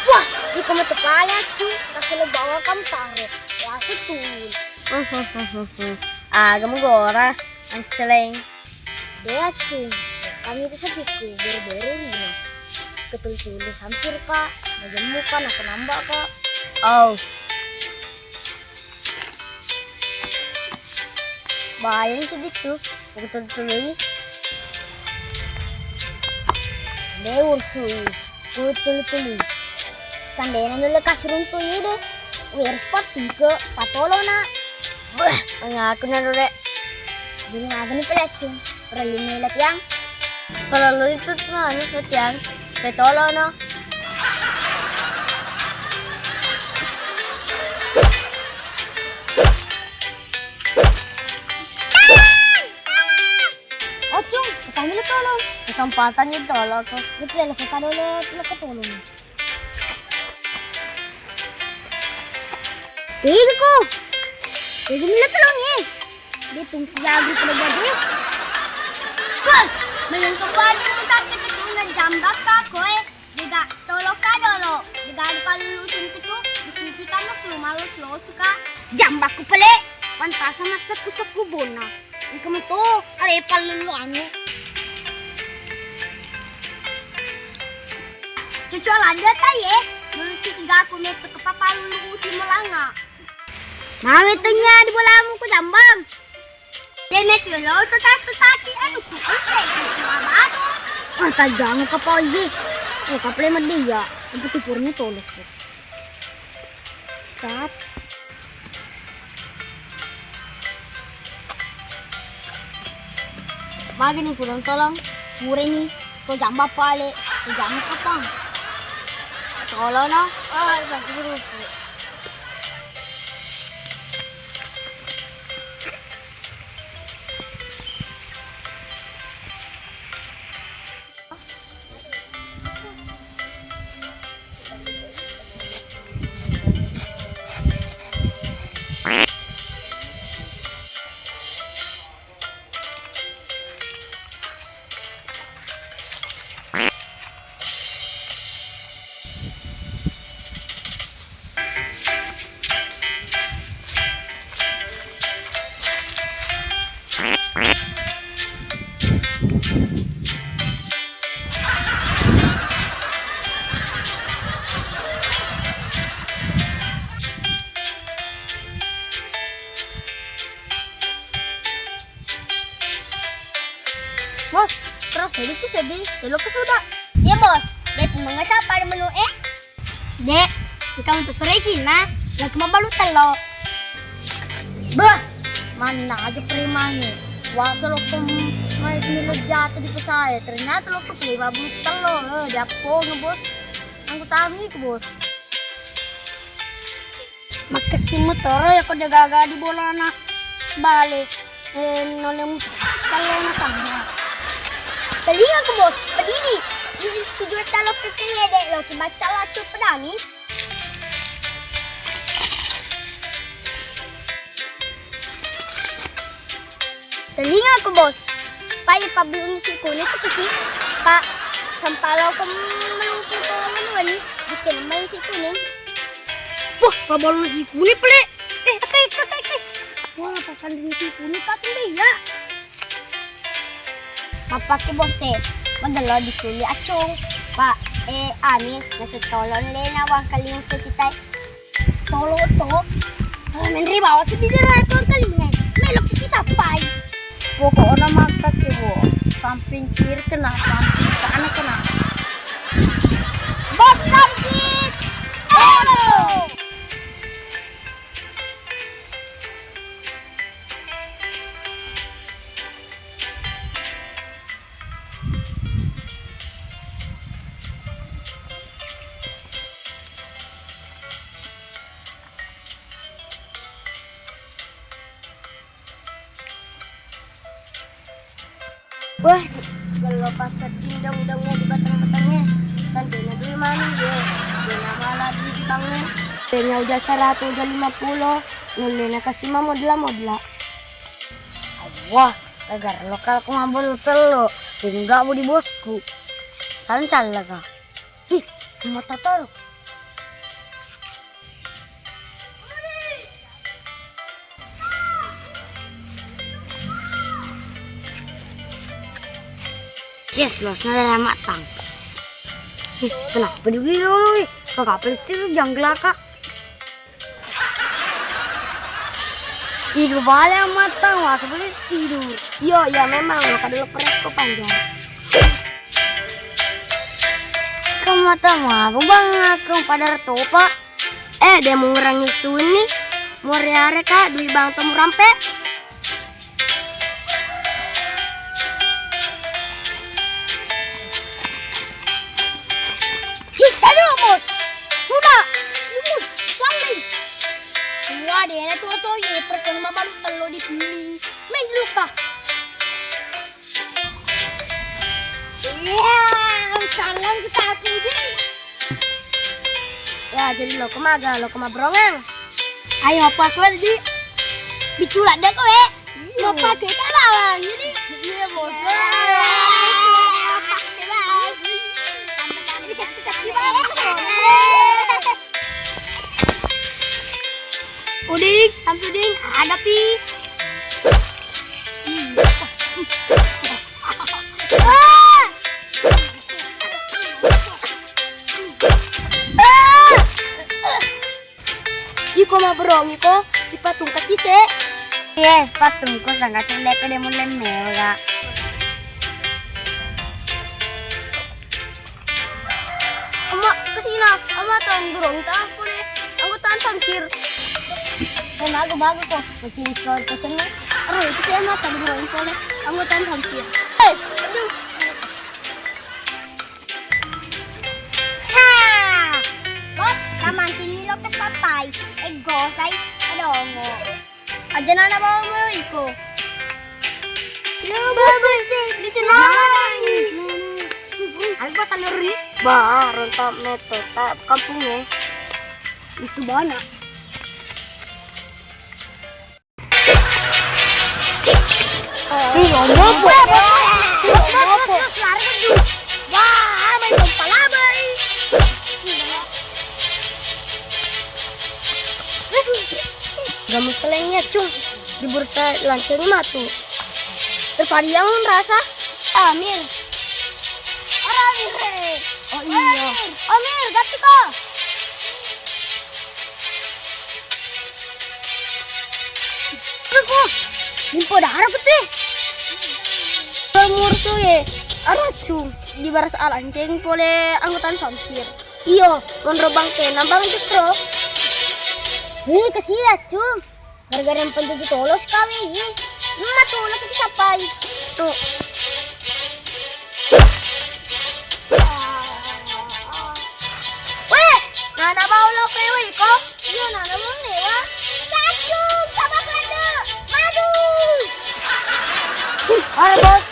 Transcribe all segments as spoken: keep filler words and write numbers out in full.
Wah, iko metu pale, Accu. Taselo bawa kamu taro. Wasu tuh. Aga megora, anceleng. De, Accu. Kami itu sepiku, beru-beru lima. Ketul-tulu samsir, Kak. Majemmu, Kak. Napa nambah, Kak? Oh. Bahaya sedih tuh. Aku tulu-tului. De, ursui. Ku tulu-tului. Sandena nulle kasruntu ide. Wers patike patolona. Beh, ngaku na dore. Dulu ngaku ni pelaccung. Perlu ni latihan. Perlu itu manu latihan. Petolono. Ocung, kami lu tolong. Kesempatan itu tolong aku. Lu pilih lo kata dulu, lo ketolong. Tiga ko. Tiga mila tolong ya. Dia tung siagu pada baju. Wah, mending ke baju kita keturunan jambak kak koe. Dega toloka dolo, dega dipalulusin tetu, bisiti kana sumalus-losuka. Jambakku pele, pantasa massekku-sekku bona. Engka meto, are pallulu anu. Cucu landa taye, melucu tiga aku metu ke papalulu uti melanga. Mame tenya di bolamu ku jambang. Lemek yolo, tutak-tutaki anu ku ese ku baru. Ah, tajang ka pagi. Oh, kaple media. Untuk tupurnya tolong. Cat. Magi nih, pulang tolong. Pure nih. Ko jamba pale. Ko jamba kapang. Tolong no. Oh, sakit perutku. Bos, terus sedih tuh sedih, telok ke sudah. Iya bos, dia tuh mengesap pada menu eh. Dek, engka metu sore isinna, lako mabbalu tello. Beh, manna aja premangnge. Wasa lokko mai milo jata di pesae, ternyata lokko pile mabbalu tello. Eh, diappong, Bos. Anggotami ku, Bos. Makessing motoro ya ko de gaga di bolana bale. Eh, nolem kallona sama. Telinga ku, Bos, pedidi. Di tujuh talo kekeye de lo ki baca lacu pedani. Telinga ku, Bos. Pak, iya, Pak, belum si kuning tuh ke si. Pak, sampah lo ke melungkung ke mana wani? Bikin main si kuning. Wah, Pak, belum si kuning pele. Eh, oke, oke, oke, oke. Wah, pakan di sini pun tak ya. Mappake, Bos, e. Magello diculi Accung. Pak, eh, Amin, nasetolong lena wangkalinga cetitai. Tolo to. Eh, menri bawa sedih dari wangkalinga. Melo kiki sapai. Pokokna makkaki, Bos. Samping kiri kena, samping kanan kena. Bos Samsi. Eh, betul. Wah, gello passedding dong-dongnya di batang-batangnya. Kan dena dui mani ye. Dena mala di bangnge. Dena uja seratu, uja lima puluh. Nulle na kasih ma modla-modla. Wah, gara-gara lo kal ko mabel tello. Enggak bu di bosku. Sancalla ka. Ih, mata toro. Yes, losna dari matang. Ih, kenapa dibeli dulu, ih? Kok apa sih lu janggelaka? Ih, kebalik matang, masa boleh tidur? Iyo, iya memang, maka dulu perutku panjang. Kau mata magu bang aku pada retopa. Eh, dia mau ngerangi suni. Mau reare ka, dui bang temu rampe. Ih, aduh, bos. Sudah. Ih, bos, sambil. Wah, dia na cocok ye, percuma malu tello di pili. Main dulu kah? Iya, salam kita aku, Bing. Ya, jadi lo kemaga, lo kemabrongang. Ayo, apa kau di? Biculak deh kowe. Iya. Apa ke bawang? Jadi iya, bos. Iya. Pakai bawang. Tambah-tambah. Jadi kasih bawang. Uding, sampai uding, ada pi. Ah! Ah! Iko mabrong iko, sipatungka kise. Yes, patungku sangka cendek de mulle mewah. Amma, kesina, amma tan durung tampune anggotaan Samsir. Eh, mago, mago ko. Macinis ko, ko cenna. Aduh, itu saya mata durung pole anggotaan Samsir. Eh, aduh. Ha, bos, kamantinni lo kesapai. Eh, gosai, adongo. Aja nana bawa mo iko. Yo, bos, dikenai. Aku pasal ri. Bah, rontak meto, tak kampungnya. Di Subana. Ih, ngomong apa? Ngomong apa? Wah, main pompa labai. Gamu selengnya, Cung. Di bursa lancengi matu. Terpadiang rasa. Amir. Ora Amir. Oh iya. Amir, ganti ko. Aku. Limpo dara putih. Kalau ngursu ye, aracung. Di baras alanceng pole anggotaan Samsir. Iyo, monro bangkena Bang Jukro. Wih, kasihan, Cung. Gara-gara yang pencuci tolos kami, ye. Emak tuh, lagi disapai. Tuh. Weh, nana bau lo pewe ko? Iya, nana bau mewa. Satu, sama pada. Maju. Halo, Bos.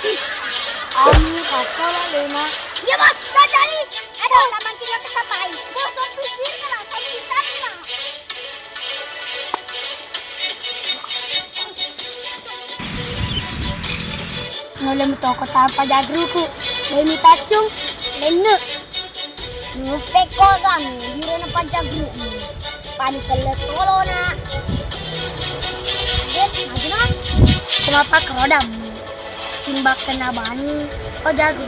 Ami pasta lah, Lena. Iya, Bos. Cocok nih. Aduh, kapan kita kesapai? Bos, aku pikir lah, saya minta nih, nah. Nulle metoko tanpa jagruku. Demi tacung, lenne. Nguppe ko kami, direna pajagru. Pani kelle tolona. Dek, maju no. Kenapa kerodam? Timbak kena bani, oh jago.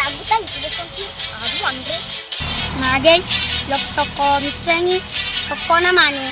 Aku tadi tidak sangsi. Aduh, Andre. Magei, lokto ko missengi, sokkona manu.